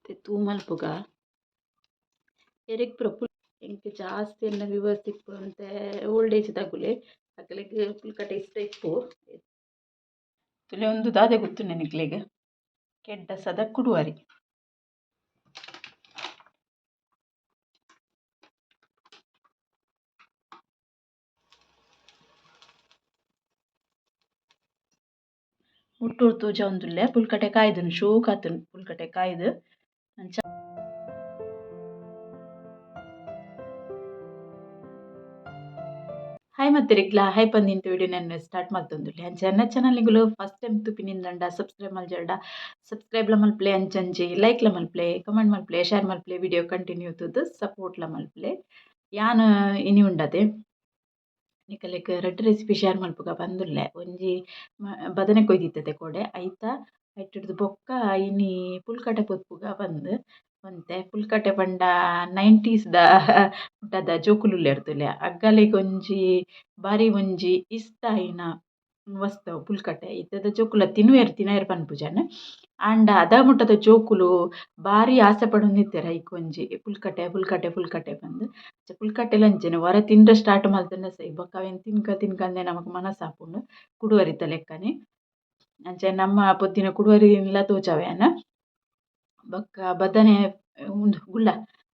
ತೂ ಮಲ್ಪುಗ ಎರೆಗ್ ಪೂರ ಎಂಕ್ ಜಾಸ್ತಿ ಎನ್ನ ವ್ಯೂವರ್ಸ್ ಇಪ್ಪು ಒಂತೆ ಓಲ್ಡ್ ಏಜ್ ದಕುಲೆ ಅಕಲೆಗ್ ಪುಲ್ಕಟೆ ಇಷ್ಟ ಇಪ್ಪು. ತುಲೆ ಉಂದು ದಾದೆ ಗೊತ್ತುಂಡೆ ನಿಕ್ಲೆಗ್? ಕೆಡ್ಡಸದ ಕುಡುವರಿ. ಮುಟ್ಟೂರು ತೋಜಾವೊಂದುಲ್ಲೆ ಪುಲ್ಕಟೆ ಕಾಯ್ದುಂಡು ಶೋಕಾತುಂಡು ಪುಲ್ಕಟೆ ಕಾಯ್ದು ಅಂಚ. ಹಾಯ್ ಮತ್ತೆರಿಗ್ಲಾ ಹಾಯ್ ಪಂದಿಂತ ವಿಡಿಯೋ ನಾನು ಸ್ಟಾರ್ಟ್ ಮಲ್ತೊಂದುಲ್ಲೆ. ಅಂಚ ಎನ್ನ ಚಾನಲ್ ನಿಗುಲು ಫಸ್ಟ್ ಟೈಮ್ ತೂಪಿನಿಂದಂಡ ಸಬ್ಸ್ಕ್ರೈಬ್ ಮಲ್ಜರ್ಡ ಸಬ್ಸ್ಕ್ರೈಬ್ಲ ಮಲ್ಪುಲೆ, ಅಂಚಂಚಿ ಲೈಕ್ಲ ಮಲ್ಪುಲೆ, ಕಮೆಂಟ್ ಮಲ್ಪುಲೆ, ಶೇರ್ ಮಲ್ಪುಲೆ, ವಿಡಿಯೋ ಕಂಟಿನ್ಯೂ ತೂದು ಸಪೋರ್ಟ್ಲ ಮಲ್ಪುಲೆ. ಯಾನ್ ಇನಿ ಉಂಡತೆ ನಿಕಲೆಗ್ ರಡ್ಡ್ ರೆಸಿಪಿ ಶೇರ್ ಮಲ್ಪುಗ ಪಂದುಲ್ಲೆ. ಒಂಜಿ ಬದನೆ ಕೊಯ್ದಿತ್ತದೆ ಕೋಡೆ ಐತ ಐಟುಡ್ದು ಬೊಕ್ಕ ಇನಿ ಪುಲ್ಕಟೆ ಪೊತ್ಪುಗ ಪಂದ್. ಒಂತೆ ಪುಲ್ಕಟೆ ಪಂಡ ನೈಂಟೀಸ್ದ ಮುಟ್ಟದ ಜೋಕುಲು ಉಲ್ಲೆರ್ ತೂಲೆ ಅಗ್ಗಲೆಗ್ ಒಂಜಿ ಬಾರಿ ಒಂಜಿ ಇಷ್ಟ ಆಯಿನ ವಸ್ತು ಪುಲ್ಕಟೆ. ಇತ್ತೆದ ಜೋಕುಲ ತಿನುವೆರ್ ತಿನಯೆರ್ ಪನ್ಪುಜೆನ್, ಆಂಡ ಅದ ಮುಟ್ಟದ ಜೋಕುಲು ಬಾರಿ ಆಸೆ ಪಡೊಂದಿತ್ತೆರ್ ಐಕ್ ಒಂಜಿ ಪುಲ್ಕಟೆ ಪುಲ್ಕಟೆ ಪುಲ್ಕಟೆ ಪಂದ್. ಪುಲ್ಕಟೆಲ ಅಂಚೆನೆ ಒರ ತಿಂಡ ಸ್ಟಾರ್ಟ್ ಮಲ್ತ್ಂಡ ಸೈ ಬೊಕ್ಕ ಅವೆನ್ ತಿನ್ಕ ತಿನ್ಕಂದೆ ನಮಕ್ ಮನಸ್ಸಾಪುಂಡು ಕುಡುವರಿತ ಲೆಕ್ಕನೆ. ಅಂಚೆ ನಮ್ಮ ಪೊತ್ತಿನ ಕುಡುವರಿನ್ಲ ತೋಜಾವೆ ಯಾನ್. ಬೊಕ್ಕ ಬದನೆ ಉಂದು ಗುಳ್ಳ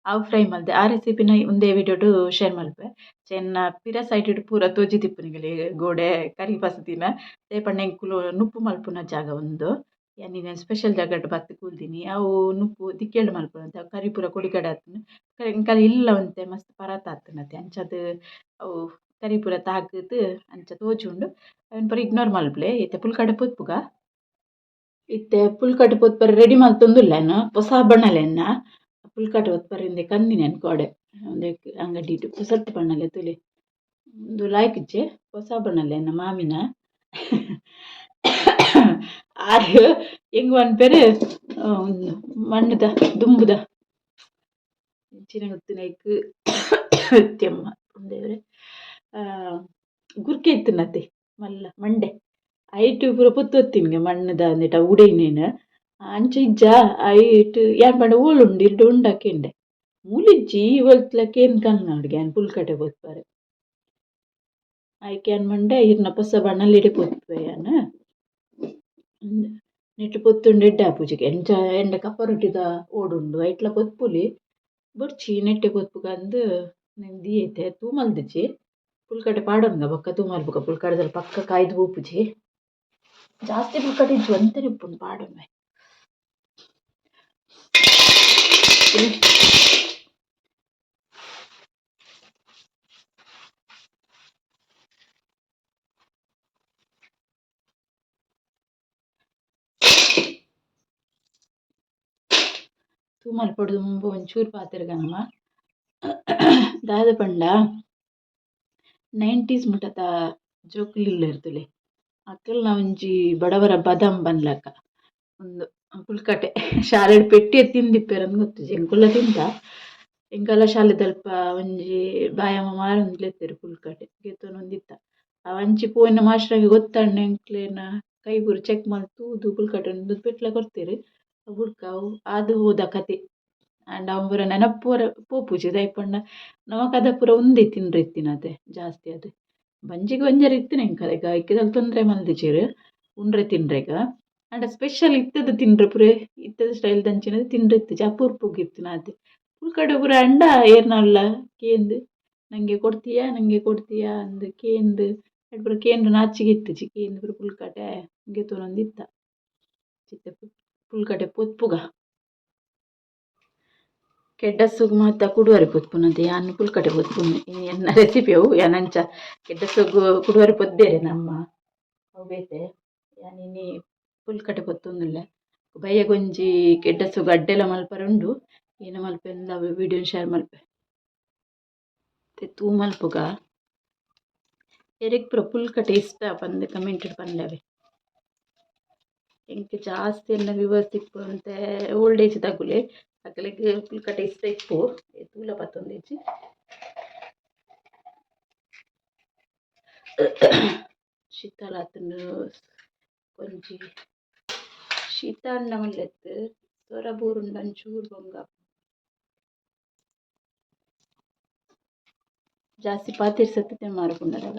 ಅವು ಫ್ರೈ ಮಲ್ದೆ ಆ ರೆಸಿಪಿನ ಉಂದೇ ವಿಡಿಯೋಡು ಶೇರ್ ಮಲ್ಪೆ. ಚೆನ್ನ ಪಿರ ಸೈಡ್ ಪೂರ ತೋಜಿದಿಪ್ಪು ಗೋಡೆ ಕರಿ ಪಸುದಿನ ದಾಯೆ ಪಂಡ ಎಂಕುಲು ನುಪ್ಪು ಮಲ್ಪುನ ಜಾಗ ಉಂದು. ಯಾನ್ ಇನಿ ಸ್ಪೆಷಲ್ ಜಾಗಡ್ ಬತ್ತ್ ಕುಲ್ದಿನಿ. ಅವು ನುಪ್ಪು ದಿಕ್ಕೆಲ್ಡ್ ಮಲ್ಪುನಂತೆ ಅವು ಕರಿ ಪೂರ ಕೊಡಿಕಡೆ ಆತ್ಂಡ್. ಎಂಕಲ್ ಇಲ್ಲ ಒಂತೆ ಮಸ್ತ್ ಪರತ್ ಆತ್ಂಡತೆ ಅಂಚಾದ್ ಅವು ಕರಿ ಪೂರ ತಾಗ್ದ್ ಅಂಚ ತೋಜುಂಡು. ಅವೆನ್ ಪೂರ ಇಗ್ನೋರ್ ಮಲ್ಪುಲೆ. ಇತ್ತೆ ಪುಲ್ಕಟೆ ಪೊತ್ಪುಗ. ಇತ್ತೆ ಪುಲ್ಕಟೆ ಪೊತ್ಪರೆ ರೆಡಿ ಮಲ್ತೊಂದುಲ್ಲೆ ಯಾನ್ ಪೊಸ ಬಣ್ಣಲೆನ್ನ ಪುಲ್ಕಟೆ ಪೊತ್ಪರೆ ಇಂದೆ ಕಂದಿನೆನ್ ಕೋಡೆ ಉಂದೆಕ್ ಅಂಗಡಿಡ್ ಪೊಸತ್ ಬಣ್ಣಲೆ ತೂಲೆ ಉಂದು ಲಾಯ್ಕ್ ಇಜ್ಜೆ ಪೊಸ ಬಣ್ಣಲೆ ಎನ್ನ ಮಾಮಿನ ಆರ್ ಎಂಕ್ ಪನ್ಪೆರ್ ಉಂದು ಮಣ್ಣುದ ದುಂಬುದ ಎಂಚಿನ ಗೊತ್ತುಂಡ ತೆಮ್ಮ ದೇವೆರೆ ಗುರ್ಕೆ ಇತ್ತ್ಂಡತೆ ಮಲ್ಲ ಮಂಡೆ ಐಟ್ ಪೂರ ಪೊತ್ತೊತ್ತಿನ್ಗೆ ಮಣ್ಣುದ ಒಂದೆಟ ಉಡೆಯಿನೇನ್ ಅಂಚ ಇಜ್ಜ ಐಟ್ ಯಾನ್ ಪಂಡ ಓಲುಂಡು ಇರ್ಡ್ ಉಂಡ ಕೇಂಡೆ ಮೂಲಿಜ್ಜಿ ಒಲ್ತ್ಲ ಕೇನ್ ಕನ್ನಡ್ಗೆ ಯಾನ್ ಪುಲ್ಕಟೆ ಪೊತ್ಪರೆ ಐಕ್ ಯಾನ್ ಪಂಡೆ ಇರ್ನ ಪೊಸ ಬಣ್ಣಲಿಡೆ ಪೊತ್ಪೆ ಯಾನ್ ನೆಟ್ ಪೊತ್ತುಂಡ ಎಡ್ಡೆ ಆಪುಜಿ ಎಂಚ ಎಂಡ ಕಪ್ಪ ರೊಟ್ಟಿದ ಓಡುಂಡು ಐಟ್ಲ ಪೊತ್ಪುಲಿ ಬೊರ್ಚಿ ನೆಟ್ಟೆ ಪೊತ್ಪುಗ ಅಂದ್ ದೀಯೆತೆ ತೂ ಮಲ್ದಿಜಿ ಪುಲ್ಕಟೆ ಪಾಡೊನ್ಗ ಬೊಕ್ಕ ತೂ ಮಲ್ಪುಗ ಪುಲ್ಕಟೆದ ಪಕ್ಕ ಕಾಯ್ದು ಪೋಪುಜಿ ಜಾಸ್ತಿ ಪುಲ್ಕಟೆ ಇಜ್ಜಿ ಒಂತೆನೆ ಉಪ್ಪುಂಡು ಪಾಡೊನ್ವೆ. ತೂ ಮಲ್ಪೊಡು ದುಂಬು ಒಂಚೂರು ಪಾತೆರ್ಗ ನಮ ದಾದ ಪಂಡ ನೈಂಟೀಸ್ ಮುಟತ ಜೋಕುಲು ಉಲ್ಲೆರ್ ತೂಲೆ ಅಕಲ್ನ ಒಂಜಿ ಬಡವರ ಬದಾಮ್ ಪನ್ಲಕ ಉಂದು ಪುಲ್ಕಟೆ ಶಾಲೆಡ್ ಪೆಟ್ಟಿ ತಿಂದಿಪ್ಪೆರಂದ್ ಗೊತ್ತಿಜ್ಜಿ ಎಂಕುಲ ತಿಂದ ಎಂಕಲ ಶಾಲೆದಲ್ಪ ಒಂಜಿ ಬಾಯಮ್ಮ ಮಾರೊಂದುಲ್ಲೆತ್ತೆರ್ ಪುಲ್ಕಟೆ ಗೆತೊನೊಂದಿತ್ತ ಅವು ಅಂಚಿ ಪೋಯಿನ ಮಾಸ್ಟ್ರೆಗ್ ಗೊತ್ತಾಂಡ ಎಂಕ್ಲೆನ ಕೈ ಪೂರ ಚೆಕ್ ಮಲ್ತ್ ತೂದು ಪುಲ್ಕಟೆ ಉಂದು ಪೆಟ್ಲ ಕೊರ್ತೆರ್ ಬುಡ್ಕ ಅವು ಆದ್ ಹೋದ ಕತೆ. ಆಂಡ ಅವು ಪೂರ ನೆನಪು ಪೂರ ಪೋಪುಜಿ ದಾಯೆ ಪಂಡ ನಮಕ್ ಅದ ಪೂರ ಉಂದೇ ತಿಂಡ್ರೆ ಇತ್ತಿನತೆ ಜಾಸ್ತಿ ಆದ್ ಬಂಜಿಗ್ ಒಂಜಾರ ಇತ್ತಿನ ಎಂಕಲೆಗ್ ಐಕ್ ದಾಲ ತೊಂದರೆ ಮಲ್ದಿಜೆರ್ ಉಂಡ್ರೆ ತಿಂಡ್ರೆಗ್. ಆಂಡ ಸ್ಪೆಷಲ್ ಇತ್ತದ ತಿಂಡ್ರೆ ಪೂರ ಇತ್ತದ ಸ್ಟೈಲ್ ದಂಚಿನದ ತಿಂಡ್ರೆ ಇತ್ತಿಜಿ ಅಪರೂಪಗ್ ಇತ್ತಿನಾತೆ ಪುಲ್ಕಟೆ ಪೂರ ಆಂಡ ಏರ್ನಲ್ಲ ಕೇಂದ್ ನಂಗೆ ಕೊಡ್ತೀಯಾ ನಂಗೆ ಕೊಡ್ತೀಯಾ ಅಂದ್ ಕೇಂದ್ ಐಟ್ ಪೂರ ಕೇಂದ್ ನಾಚಿಗೆ ಇತ್ತಿಜಿ ಕೇಂದ್ ಪೂರ ಪುಲ್ಕಟೆ ಗೆತೊನೊಂದಿತ್ತ ಇತ್ತೆ ಪುಲ್ಕಟೆ ಪೊತ್ಪುಗ. ಕೆಡ್ಡಸಗ್ ಮಾತ ಕುಡುವರಿ ಪೊತ್ಪುನಂತೆ ಯಾನ್ ಪುಲ್ಕಟೆ ಪೊತ್ಪುನು ಇನಿ ಎನ್ನ ರೆಸಿಪಿ ಅವು ಯಾನ್ ಅಂಚ ಕೆಡ್ಡಸಗ್ ಕುಡುವರಿ ಪೊದ್ದೇರೆ ನಮ್ಮ ಅವು ಬೇತೆ ಯಾನ್ ಇನಿ ಪುಲ್ಕಟೆ ಪೊತ್ತೊಂದುಲ್ಲೆ ಬಯ್ಯಗೊಂಜಿ ಕೆಡ್ಡಸಗ್ ಅಡ್ಡೆಲ ಮಲ್ಪರೆ ಉಂಡು ಏನ ಮಲ್ಪೆಂದ್ ಅವು ವಿಡಿಯೋ ಶೇರ್ ಮಲ್ಪೆ. ತೂ ಮಲ್ಪುಗ ಎರೆಗ್ ಪೂರ ಪುಲ್ಕಟೆ ಇಷ್ಟ ಪಂದ್ ಕಮೆಂಟ್ ಪನ್ಲೆ ಎಂಕ್ ಜಾಸ್ತಿ ಎನ್ನ ವ್ಯೂವರ್ಸ್ ಇಪ್ಪು ಒಂತೆ ಓಲ್ಡ್ ಏಜ್ ದಕುಲೆ ಅಕಲೆಗ್ ಪುಲ್ಕಟೆ ಇಷ್ಟ ಇಪ್ಪು ತೂಲ ಪತ್ತೊಂದಿಜ್ಜಿ. ಶೀತಲ ಆತುಂಡು ಒಂಜಿ ಶೀತ ಆಂಡ ಮಲ್ಲೆತ್ತ್ ಸೊರ ಬೂರುಂಡ ಒಂಚೂರು ಬಂಗ. ಜಾಸ್ತಿ ಪಾತೆರ್ ಸತ್ತತೆ ಮಾರುಪುಂಡದಾಗ.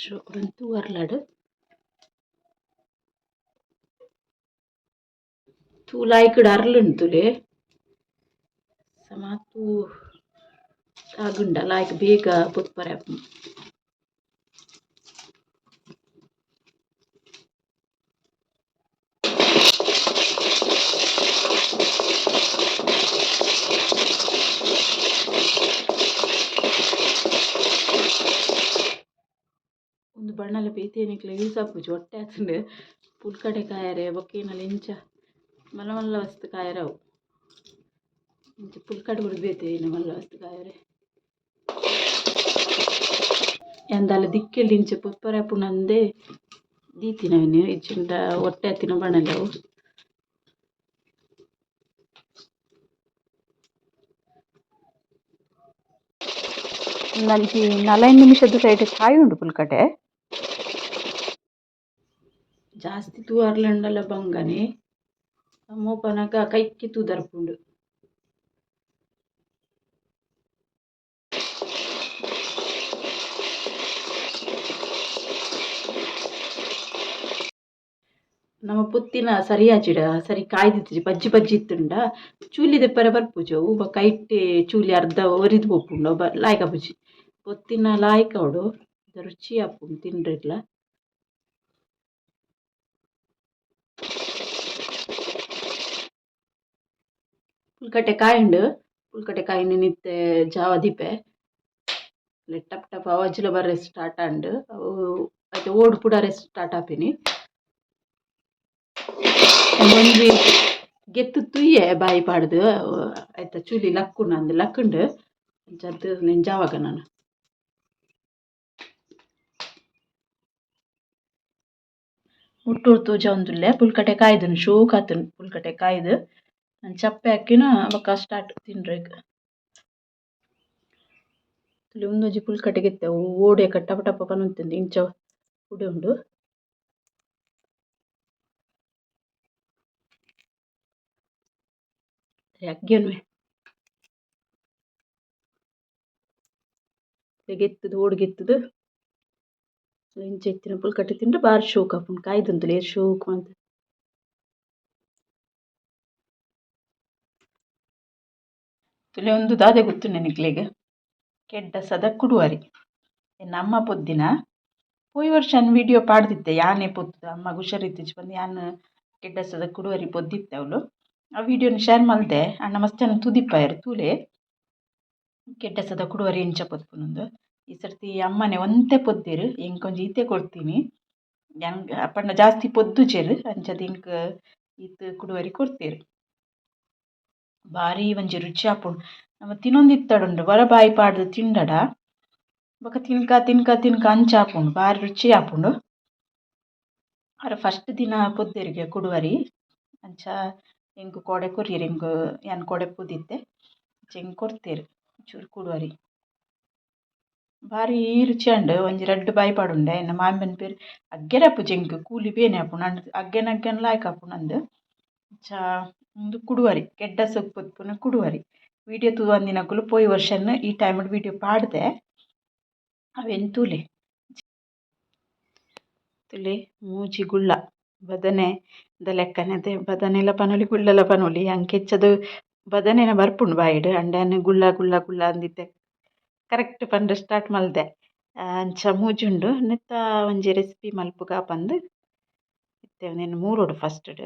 ಶೋಕುಡುಂತು ಅರ್ಲಡ್. ತೂ ಲಾಯ್ಕಡ್ ಅರ್ಲುಂಡು ತುಲೆ. ಸಮ ತೂ ತಾಗುಂಡ ಲಾಯ್ಕ್ ಬೇಗ ಪೊತ್ಪರೆ ಆಪುಂಡು. ಉಂದು ಬಣ್ಣಲ ಬೇತೆ ನಿಕ್ಲೆ ಯೂಸ್ ಆಪುಜಿ ಒಟ್ಟೆ ಆತುಂಡು. ಪುಲ್ಕಟೆ ಕಾಯರೆ ಬೊಕ್ಕ ಏನಲ ಇಂಚ ಮಲ್ಲ ಮಲ್ಲ ವಸ್ತು ಕಾಯರೆ ಅವು. ಇಂಚ ಪುಲ್ಕಟೆ ಬುಡ್ದು ಬೇತೆ ಏನ ಮಲ್ಲ ವಸ್ತು ಕಾಯರೆ. ಯಾನ್ ದಾಲ ದಿಕ್ಕೆಲ್ ಇಂಚ ಪೊತ್ಪರೆ ಆಪುಂಡಂದೇ ದೀತಿನ ಅವೆನ್ ಇಜ್ಜಿಂಡ ಒಟ್ಟೆ ಆತಿನ ಬಣಲೆ ಅವು. ಒಂಜಿ 4-5 ನಿಮಿಷದ ಸೈಡ್ ಕಾಯಿ ಉಂಡು ಪುಲ್ಕಟೆ. ಜಾಸ್ತಿ ತೂ ಅರ್ಲಂಡಲ ಬಂಗನೆ ಮೋಪನಗ ಕೈಕ್ಕೆ ತೂ ದರ್ಪುಂಡು. ನಮ ಪೊತ್ತಿನ ಸರಿಯಾಜಿಡ ಸರಿ ಕಾಯ್ದಿತ್ತಿಜಿ ಪಜ್ಜಿ ಪಜ್ಜಿ ಇತ್ತುಂಡ ಚೂಲಿ ದೆಪ್ಪರೆ ಬರ್ಪುಜಿ ಅವು ಬೊಕ್ಕ ಐಟೆ ಚೂಲಿ ಅರ್ಧ ಒರಿದ್ ಪೋಪುಂಡು ಅವು ಲಾಯ್ಕ್ ಆಪುಜಿ. ಪೊತ್ತಿನ ಲಾಯ್ಕ್ ಆವೊಡು ರುಚಿ ಆಪುಂಡು ತಿಂಡ್ರೆಗ್ಲ. ಪುಲ್ಕಟೆ ಕಾಯುಂಡು ಪುಲ್ಕಟೆ ಕಾಯಿನ ಇತ್ತೆ ಜಾವ ದೀಪೆ. ಟಪ್ ಟಪ್ ಅವಾಜಿಲ ಬರ್ರೆ ಸ್ಟಾರ್ಟ್ ಆಂಡ್ ಅವು ಐತೆ ಓಡು ಪುಡರೆ ಸ್ಟಾರ್ಟ್ ಆಪಿನಿ. ಒಂಜಿ ಗೆತ್ತು ತೂಯೆ ಬಾಯಿ ಪಾಡ್ದು ಐತ ಚೂಲಿ ಲಕ್ಕುಂಡು ಅಂದ್ ಲಕ್ಕುಂಡು ಅಂಚಾದ್ ನೆನ್ ಜಾವಾಗ ನಾನು. ಮುಟ್ಟುಡು ತೋಜಾವೊಂದುಲ್ಲೆ ಪುಲ್ಕಟೆ ಕಾಯ್ದುಂಡು ಶೋಕು ಆತುಂಡು ಪುಲ್ಕಟೆ ಕಾಯ್ದು ಅಂಚ ಚಪ್ಪೆ ಆಕಿನ ಬೊಕ ಸ್ಟಾರ್ಟ್ ತಿನ್ರೆಗ್. ತೂಲೆ ಉಂದೊಂಜಿ ಪುಲ್ಕಟೆ ಗೆತ್ತೆ ಅವು ಓಡೆ ಟಪ ಟಪ ಪನೊಂದುಂಡು ಇಂಚ ಉಡೆ ಉಂಡು. ಅಗ್ಗೆನ್ವೆ ಗೆತ್ತುದು ಓಡು ಗೆತ್ತುದು ಇಂಚ ಇತ್ತಿನ ಪುಲ್ಕಟೆ ತಿಂಡ ಬಾರಿ ಶೋಕು ಆಪುಂಡು ಕಾಯ್ದುಂತುಲೆ ಏತ್ ಶೋಕು ಮಂತ್. ತೂಲೆ ಉಂದು ದಾದೆ ಗೊತ್ತುಂಡೆ ನಿಕ್ಲೆಗ್ ಕೆಡ್ಡಸದ ಕುಡುವರಿ ಎನ್ನ ಅಮ್ಮ ಪೊದ್ದಿನ ಪೋಯಿ ವರ್ಷ ಯಾನ್ ವಿಡಿಯೋ ಪಾಡ್ದಿತ್ತೆ ಯಾನೇ ಪೊತ್ತುದು ಅಮ್ಮಗ್ ಹುಷಾರಿತ್ತಿಜಿ ಪಂದ್ ಯಾನ್ ಕೆಡ್ಡಸದ ಕುಡುವರಿ ಪೊದ್ದಿತ್ತೆ ಅವ್ಲು ಆ ವಿಡಿಯೋನ್ ಶೇರ್ ಮಲ್ದೆ ಆಂಡ ಮಸ್ತ್ ಜನ ತುದಿಪಾಯೆರ್ ತೂಲೆ ಕೆಡ್ಡಸದ ಕುಡುವರಿ ಎಂಚ ಪೊದ್ಪುನುಂದು. ಈ ಸರ್ತಿ ಅಮ್ಮನೆ ಒಂತೆ ಪೊದ್ದೆರ್ ಎಂಕ್ ಒಂಜಿ ಈತೆ ಕೊರ್ತೀನಿ ಯಾನ್ ಪಂಡ ಜಾಸ್ತಿ ಪೊದ್ದುಜೆರ್ ಅಂಚಾದ್ ಎಂಕ್ ಈತ್ ಕುಡುವರಿ ಕೊರ್ತೆರ್. ಬಾರಿ ಒಂಜಿ ರುಚಿ ಆಪುಂಡು ನಮ ತಿನೊಂದಿತ್ತಡುಂಡು ಒರ ಬಾಯಿ ಪಾಡ್ದ್ ತಿಂಡಡ ಬೊಕ ತಿನ್ಕ ತಿನ್ಕ ತಿನ್ಕ ಅಂಚ ಆಪುಂಡು ಬಾರಿ ರುಚಿ ಆಪುಂಡು. ಆರ್ ಫಸ್ಟ್ ದಿನ ಪೊದ್ದೆರ್ಗೆ ಕುಡುವರಿ ಅಂಚ ಎಂಕ್ ಕೋಡೆ ಕೊರಿಯೆರ್ ಎಂಕ್ ಯಾನ್ ಕೋಡೆ ಪೋದಿತ್ತೆ ಅಂಚ ಎಂಕ್ ಕೊರ್ತೆರ್ ಒಂಚೂರು ಕುಡುವರಿ. ಬಾರಿ ರುಚಿ ಆಂಡ್ ಒಂಜಿ ರಡ್ಡ್ ಬಾಯಿ ಪಾಡುಂಡೆ ಎನ್ನ ಮಾಮಿ ಪನ್ಪೆರ್ ಅಗ್ಗೆರೆ ಆಪುಜಿ ಎಂಕ್ ಕೂಲಿ ಬೇನೆ ಆಪುಂಡು ಆಂಡ ಅಗ್ಗೆನ ಅಗ್ಗೆನ ಲಾಯ್ಕ್ ಆಪುಂಡು ಅಂದ್. ಅಂಚ ಉಂದು ಕುಡುವರಿ ಕೆಡ್ಡಸಗ್ ಪೊದ್ಪುನ ಕುಡುವರಿ. ವಿಡಿಯೋ ತೂವಂದಿನಕುಲು ಪೋಯಿ ವರ್ಷನ್ ಈ ಟೈಮ್ ವಿಡಿಯೋ ಪಾಡ್ದೆ ಅವೆನ್ ತೂಲೆ. ತೂಲೆ ಮೂಜಿ ಗುಳ್ಳ ಬದನೆ ದ ಲೆಕ್ಕನೆ ಅತೆ ಬದನೆಲ ಪನೊಲಿ ಗುಳ್ಳಲ ಪನೊಲಿ ಅಂಕ್ ಹೆಚ್ಚದ ಬದನೆನ ಬರ್ಪುಂಡು ಬಾಯಿಡ್ ಆಂಡ ಯಾನ್ ಗುಳ್ಳ ಗುಳ್ಳ ಗುಳ್ಳ ಅಂದಿತ್ತೆ ಕರೆಕ್ಟ್ ಪಂಡ ಸ್ಟಾರ್ಟ್ ಮಲ್ದೆ ಅಂಚ ಮೂಜಿ ಉಂಡು ನೆತ್ತ ಒಂಜಿ ರೆಸಿಪಿ ಮಲ್ಪುಗ ಪಂದ್ ಇತ್ತೆ ಉಂದೆನ್ ಮೂರೊಡು ಫಸ್ಟ್ ಡ್.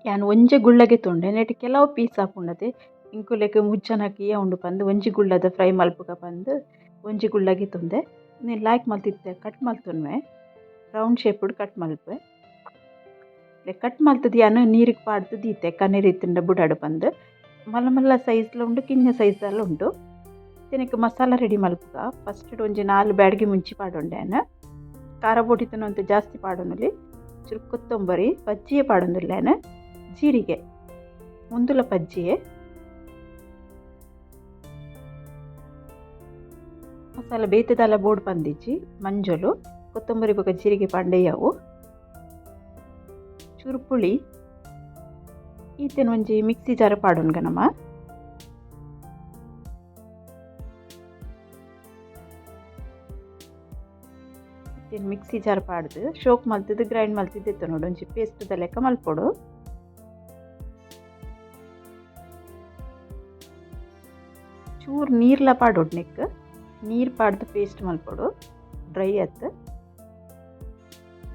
ಯಾನ್ ಒಂಜೆ ಗುಳ್ಳಗೆ ತೂಂಡೆ ನೆಟ್ ಕೆಲವು ಪೀಸ್ ಆಪುಂಡತೆ ಎಂಕುಲೆಗ್ ಮೂಜಿ ಜನಕ್ ಈಯ ಉಂಡು ಪಂದ್ ಒಂಜಿ ಗುಳ್ಳದ ಫ್ರೈ ಮಲ್ಪುಗ ಪಂದ್ ಒಂಜಿ ಗುಳ್ಳಗೆ ತೂಂದೆ ಉಂದೆನ್ ಲಾಯ್ಕ್ ಮಲ್ತಿತ್ತೆ ಕಟ್ ಮಲ್ತೊನ್ವೆ ರೌಂಡ್ ಶೇಪ್ ಡ್ ಕಟ್ ಮಲ್ಪುವೆ. ಕಟ್ ಮಲ್ತುದು ಯಾನ್ ನೀರುಗ್ ಪಾಡ್ದ್ ದೀತೆ ಕನೆರ್ ಇತ್ತ್ಂಡ ಬುಡಡ್ ಪಂದ್ ಮಲ್ಲ ಮಲ್ಲ ಸೈಜ್ ಲ ಉಂಡು ಕಿನ್ಯ ಸೈಜ್ ಲ ಉಂಡು. ಇತ್ತೆ ಮಸಾಲ ರೆಡಿ ಮಲ್ಪುಗ ಫಸ್ಟ್ ಒಂಜಿ 4 ಬ್ಯಾಡಗಿ ಮುಂಚಿ ಪಾಡೊಂಡೆ ಯಾನ್ ಖಾರ ಬೋಡಿತ್ತುಂಡ ಒಂತೆ ಜಾಸ್ತಿ ಪಾಡೊನೊಲಿ ಚೂರು ಕೊತ್ತಂಬರಿ ಪಜ್ಜಿಯೆ ಪಾಡೊಂದುಲ್ಲೆ ಯಾನ್ ಜೀರಿಗೆ ಉಂದುಲ ಪಜ್ಜಿಯೆ ಮಸಾಲೆ ಬೇತೆ ದಾಲ ಬೋಡು ಪಂದಿಜ್ಜಿ ಮಂಜೊಲು ಕೊತ್ತಂಬರಿ ಬೊಕ ಜೀರಿಗೆ ಪಾಂಡೆಯವು ಚೂರು ಪುಳಿ ಈತೆನ್ ಒಂಜಿ ಮಿಕ್ಸಿ ಜಾರ್ ಪಾಡೊನ್ಗ ನಮ. ಇತ್ತೆನ್ ಮಿಕ್ಸಿ ಜಾರ್ ಪಾಡ್ದು ಶೋಕ್ ಮಲ್ತುದು ಗ್ರೈಂಡ್ ಮಲ್ತುದು ದೆತ್ತೊನೊಡು ಒಂಜಿ ಪೇಸ್ಟ್ ದ ಲೆಕ್ಕ ಮಲ್ಪೊಡು. ಚೂರು ನೀರ್ಲ ಪಾಡೊಡು ನೆಕ್ ನೀರು ಪಾಡ್ದು ಪೇಸ್ಟ್ ಮಲ್ಪೊಡು ಡ್ರೈ ಅತ್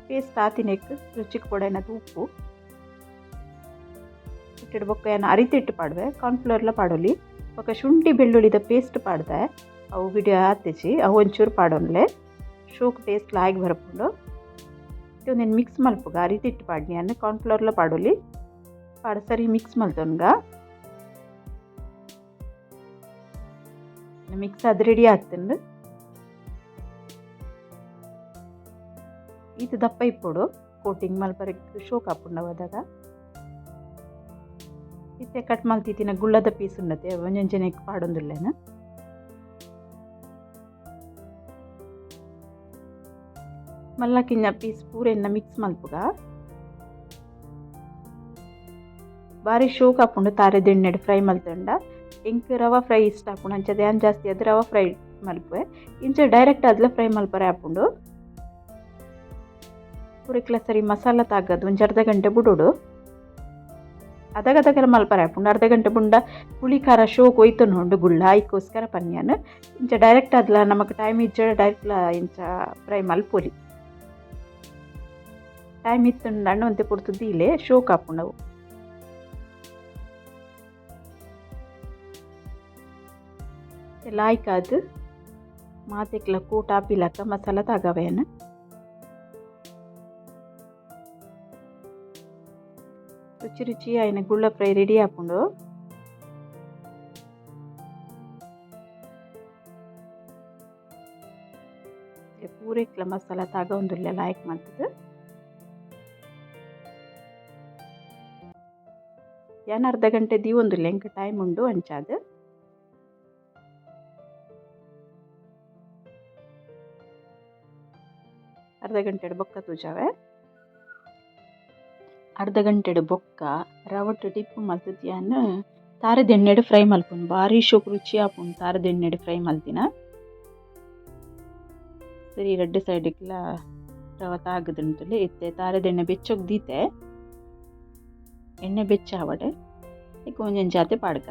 ಪೇಸ್ಟ್ ಆತಿನೆಕ್ ರುಚಿಕ್ ಪೊಡೈನದ ಉಪ್ಪು ಇಟ್ಟೆಡ್ ಬೊಕ್ಕ ಯಾನ್ ಅರಿತಿಟ್ಟು ಪಾಡುವೆ ಕಾರ್ನ್ಫ್ಲೋರ್ಲ ಪಾಡೊಲಿ ಬೊಕ್ಕ ಶುಂಠಿ ಬೆಳ್ಳುಳ್ಳಿದ ಪೇಸ್ಟ್ ಪಾಡ್ದೆ ಅವು ವಿಡಿಯೋ ಆತಿಜಿ ಅವು ಒಂಚೂರು ಪಾಡೊನ್ಲೆ ಶೋಕ್ ಟೇಸ್ಟ್ ಲಾಯ್ಕ್ ಬರಪುಂಡು. ಒಂದೆನ್ ಮಿಕ್ಸ್ ಮಲ್ಪುಗ ಅರಿತಿಟ್ಟು ಪಾಡ್ನಿ ಯಾನ್ ಕಾರ್ನ್ಫ್ಲೋರ್ಲ ಪಾಡೊಲಿ ಪಾಡ್ ಸರಿ ಮಿಕ್ಸ್ ಮಲ್ತೊನ್ಗ ಮಿಕ್ಸ್ ಅದು ರೆಡಿ ಆತುಂಡು. ಈತ್ ದಪ್ಪ ಇಪ್ಪೊಡು ಕೋಟಿಂಗ್ ಮಲ್ಪರೆಗ್ ಶೋಕ್ ಆಪುಂಡು ಅದಾಗ. ಇತ್ತೆ ಕಟ್ ಮಲ್ತಿತ್ತಿನ ಗುಳ್ಳದ ಪೀಸ್ ಉಂಡತೆ ಒಂಜೊಂಜೆನೆಕ್ ಪಾಡೊಂದುಲ್ಲೆನ್. ಮಲ್ಲ ಕಿನ್ನ ಪೀಸ್ ಪೂರೆನ್ನ ಮಿಕ್ಸ್ ಮಲ್ಪುಗ. ಬಾರಿ ಶೋಕ್ ಆಪುಂಡು ತಾರೆದ ಎಣ್ಣೆಡ್ ಫ್ರೈ ಮಲ್ತುಂಡ. ಎಂಕ್ ರವೆ ಫ್ರೈ ಇಷ್ಟ ಆಪುಂಡು ಅಂಚ ಯಾನ್ ಜಾಸ್ತಿ ಅದು ರವೆ ಫ್ರೈ ಮಲ್ಪುವೆ. ಇಂಚ ಡೈರೆಕ್ಟ್ ಆದ್ಲ ಫ್ರೈ ಮಲ್ಪರೆ ಆಪುಂಡು. ಪೂರೆಕ್ಲ ಸರಿ ಮಸಾಲ ತಾಗದು ಒಂಜಿ ಅರ್ಧ ಗಂಟೆ ಬುಡೊಡು. ಅದಗದಗಲ ಮಲ್ಪರೆ ಆಪುಂಡು. ಅರ್ಧ ಗಂಟೆ ಬುಂಡ ಪುಳಿ ಖಾರ ಶೋಕ್ ಒಯ್ತೊಂಡು ಗುಳ್ಳ ಐಕೋಸ್ಕರ ಪನ್ಯಾನ್. ಇಂಚ ಡೈರೆಕ್ಟ್ ಆದ್ಲ ನಮಕ್ ಟೈಮ್ ಇಜ್ಜಡ ಡೈರೆಕ್ಟ್ಲ ಇಂಚ ಫ್ರೈ ಮಲ್ಪೊಲಿ. ಟೈಮ್ ಇತ್ತುಂಡ ಒಂತೆ ಪೊರ್ತು ದೀಲೆ ಶೋಕ್ ಆಪುಂಡು ಅವು. ಲಾಯ್ಕಾದ್ ಮಾತೆಕ್ಲ ಕೂಟ ಆಪಿಲಕ್ಕ ಮಸಾಲ ತಾಗವೇನು. ರುಚಿ ರುಚಿ ಆಯಿನ ಗುಳ್ಳ ಫ್ರೈ ರೆಡಿ ಆಪುಂಡು. ಪೂರೆಕ್ಲ ಮಸಾಲ ತಾಗವೊಂದುಲ್ಲೆ ಲಾಯ್ಕ್ ಮಲ್ತುದು. ಯಾನ್ ಅರ್ಧ ಗಂಟೆ ದೀವೊಂದುಲ್ಲೆ ಎಂಕ್ ಟೈಮ್ ಉಂಡು ಅಂಚಾದ್. ಅರ್ಧ ಗಂಟೆಡ್ ಬೊಕ್ಕ ತೂಜಾವೆ. ಅರ್ಧ ಗಂಟೆಡ್ ಬೊಕ್ಕ ರವಟ್ ಡಿಪ್ ಮಲ್ತುದು ಯಾನ್ ತಾರೆದ ಎಣ್ಣೆಡ್ ಫ್ರೈ ಮಲ್ಪುನು. ಬಾರಿ ಶೋಕ್ ರುಚಿ ಆಪುಂಡು ತಾರೆದ ಎಣ್ಣೆಡ್ ಫ್ರೈ ಮಲ್ತಿನ. ಸರಿ ರಡ್ಡ್ ಸೈಡ್ಗ್ಲ ರವೆ ತಾಗದುಂತುಲೆ ಇತ್ತೆ ತಾರೆದ ಎಣ್ಣೆ ಬೆಚ್ಚಗ್ ದೀತೆ. ಎಣ್ಣೆ ಬೆಚ್ಚ ಆವಡ್ ಇಕ್ ಒಂಜೊಂಜಾತೆ ಪಾಡ್ಕ.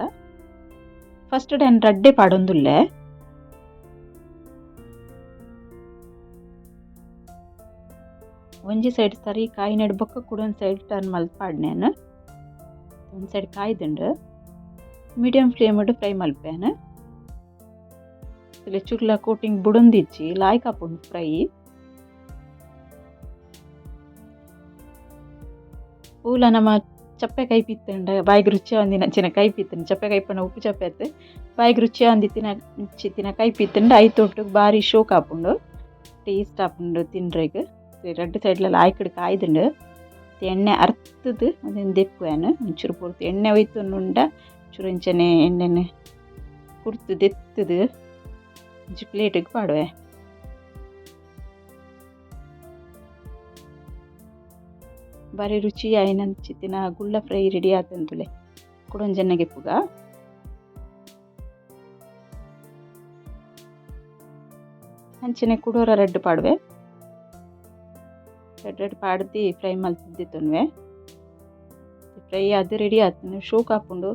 ಫಸ್ಟ್ ಯಾನ್ ರಡ್ಡೆ ಪಾಡೊಂದುಲ್ಲೆ. ಒಂಜಿ ಸೈಡ್ ಸರಿ ಕಾಯಿನೆಡ್ ಬೊಕ್ಕ ಕುಡೊಂಜಿ ಸೈಡ್ ಟರ್ನ್ ಮಲ್ತ್ ಪಾಡ್ನೆ ಯಾನ್. ಒಂಜಿ ಸೈಡ್ ಕಾಯ್ದುಂಡು ಮೀಡಿಯಂ ಫ್ಲೇಮ್ಡ್ ಫ್ರೈ ಮಲ್ಪೆ ಯಾನ್. ಚುರ್ಲ ಕೋಟಿಂಗ್ ಬುಡೊಂದಿಜ್ಜಿ ಲಾಯ್ಕ್ ಆಪುಂಡು ಫ್ರೈ. ಪೂಲ ನಮ ಚಪ್ಪೆ ಕೈಪಿತ್ತುಂಡ ಬಾಯಿಗ್ ರುಚಿ ಆವಂದಿನಂಚಿನ ಕೈಪಿತ್ತುಂಡು. ಚಪ್ಪೆ ಕೈಪಂಡ ಉಪ್ಪು ಚಪ್ಪೆ ಅತ್ತ್ ಬಾಯಿಗ್ ರುಚಿ ಆವಂದಿತ್ತಿನ ಕೈಪಿತ್ತುಂಡ ಐತೊಟ್ಟುಗು ಬಾರಿ ಶೋಕ್ ಆಪುಂಡು ಟೇಸ್ಟ್ ಆಪುಂಡು ತಿನ್ರೆಗ್. ರಡ್ಡ್ ಸೈಡ್ಲ ಲಾಯ್ಕಡ್ ಕಾಯ್ದುಂಡು. ಎಣ್ಣೆ ಅರ್ತುದು ಉಂದೆನ್ ದೆಪ್ಪುವೆ ಯಾನ್ ಒಂಚೂರು ಪೊರ್ತು ಎಣ್ಣೆ ಒಯ್ತೊಂದುಂಡ ಚೂರು ಇಂಚನೆ ಎಣ್ಣೆನ್ ಕುರ್ತು ದೆತ್ತುದು ಒಂಜಿ ಪ್ಲೇಟಿಗ್ ಪಾಡುವೆ. ಬಾರಿ ರುಚಿ ಆಯಿನಂಚಿತ್ತಿನ ಗುಳ್ಳ ಫ್ರೈ ರೆಡಿ ಆತುಂತುಲೆ ಕುಡೊಂಜಿ ಗೆಪ್ಪುಗ. ಅಂಚನೆ ಕುಡೊರ ರಡ್ಡ್ ಪಾಡುವೆ. ರಡ್ಡ್ ರಡ್ಡ್ ಪಾಡ್ದು ಫ್ರೈ ಮಲ್ತುದು ದೆತ್ತೊನ್ವೆ. ಫ್ರೈ ಆದ್ ರೆಡಿ ಆತುಂಡು ಶೋಕ್ ಆಪುಂಡು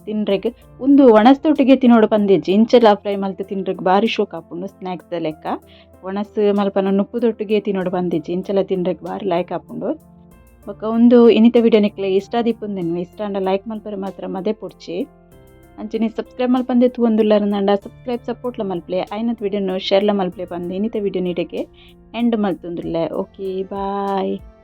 ತಿನ್ರೆಗ್. ಉಂದು ಒಣಸ್ ದೊಟ್ಟಿಗೆ ತಿನೊಡು ಪಂದಿಜ್ಜಿ ಇಂಚಲ ಫ್ರೈ ಮಲ್ತ್ ತಿನ್ರೆಗ್ ಬಾರಿ ಶೋಕ್ ಆಪುಂಡು ಸ್ನಾಕ್ಸ್ ದ ಲೆಕ್ಕ. ಒಣಸ್ ಮಲ್ಪನ ನುಪ್ಪುದೊಟ್ಟಿಗೆ ತಿನೊಡು ಪಂದಿಜ್ಜಿ ಇಂಚಲ ತಿನ್ರೆಗ್ ಬಾರಿ ಲಾಯ್ಕ್ ಆಪುಂಡು. ಬೊಕ್ಕ ಉಂದು ಇನಿತ ವಿಡಿಯೋ ನಿಕ್ಲೆಗ್ ಇಷ್ಟ ಆದಿಪ್ಪುಂದೆನ್ವೆ. ಇಷ್ಟ ಆಂಡ ಲೈಕ್ ಮಲ್ಪರೆ ಮಾತ್ರ ಮದೆ ಪೊಡ್ಚಿ. ಅಂಚನೆ ಸಬ್ಸ್ಕ್ರೈಬ್ ಮಲ್ಪಂದೆ ತೂವೊಂದುಲ್ಲರ್ಂಡ ಸಬ್ಸ್ಕ್ರೈಬ್ ಸಪೋರ್ಟ್ಲ ಮಲ್ಪಲೆ. ಆಯಿನತ್ ವಿಡಿಯೋನು ಶೇರ್ಲ ಮಲ್ಪಲೆ ಪಂದ್ ಇನಿತ ವಿಡಿಯೋ ನಿಡೆಗೆ ಎಂಡ್ ಮಲ್ತೊಂದುಲ್ಲೆ. Okay bye.